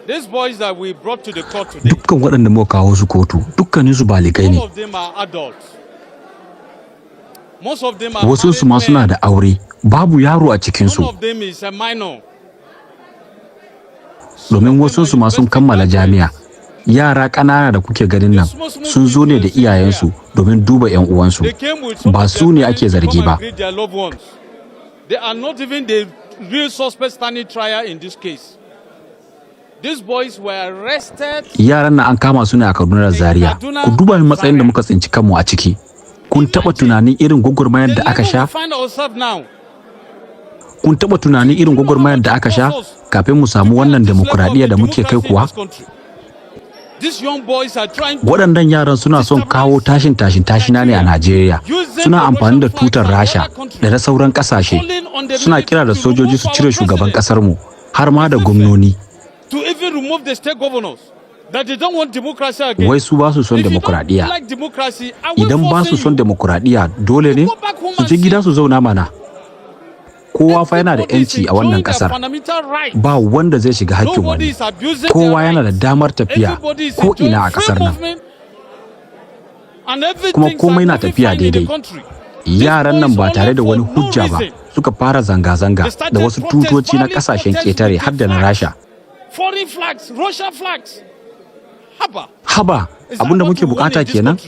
These boys that we brought to the court today, Dukkan waɗanda muka kawo su kotu, dukkaninsu baligai ne. all of them are adults. Most of them are Wasu su ma married suna men. da aure, babu yaro a cikinsu. None of them is a minor. Domin wasu su ma sun kammala jami'a. Yara ƙanana da kuke ganin nan sun zo ne da iyayensu domin duba 'yan uwansu. They came with some Ba of su their ne parents ake to zargi come ba. and greet their loved ones. They are not even the real suspects standing trial in this case. These boys were arrested. Yaran nan an kama su ne a Kaduna da Zaria. Ku duba matsayin da muka tsinci kanmu a ciki. Kun taɓa tunanin irin gwagwarmayar The da aka level sha? we find ourselves now. Kun taɓa tunanin irin gwagwarmayar da aka sha kafin mu samu wannan demokuraɗiyya da muke kai kuwa? These young boys are trying to Waɗannan yaran suna son kawo tashin tashin tashina ne a Najeriya. Suna amfani da tutar Rasha da na sauran ƙasashe. Suna kira da sojoji su cire shugaban ƙasarmu, har ma da gwamnoni. To even remove the state governors, that they don't want democracy again. Wai su ba su son If you don't demokuraɗiyya. like democracy, I will Idan ba su force son you. demokuraɗiyya, dole ne su je gida su zauna mana. Kowa fa yana da 'yanci a wannan ƙasar. Ba wanda zai shiga hakkin wani. Kowa yana da damar tafiya ko ina a ƙasar nan. Kuma komai na tafiya daidai. Yaran nan ba tare da wani hujja ba suka fara zanga-zanga da wasu tutoci na ƙasashen ƙetare, har da na Rasha. Foreign flags, Russia flags. Haba. Haba, abinda muke bukata kenan?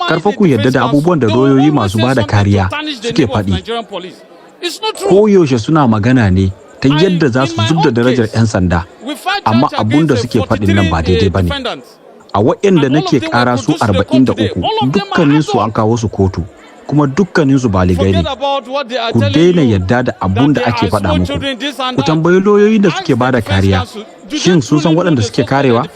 Kar fa ku yarda da abubuwan da lauyoyi masu ba da kariya suke faɗi. Koyaushe suna magana ne ta yadda za su zub da darajar 'yan sanda, amma abun da suke faɗin nan ba daidai ba ne. A waɗanda nake ƙara su 43, dukkaninsu an kawo su kotu, kuma dukkaninsu baligai ne. Ku daina yadda da abun da ake faɗa muku. Ku tambayi lauyoyin da suke ba da kariya, shin sun san waɗanda suke karewa?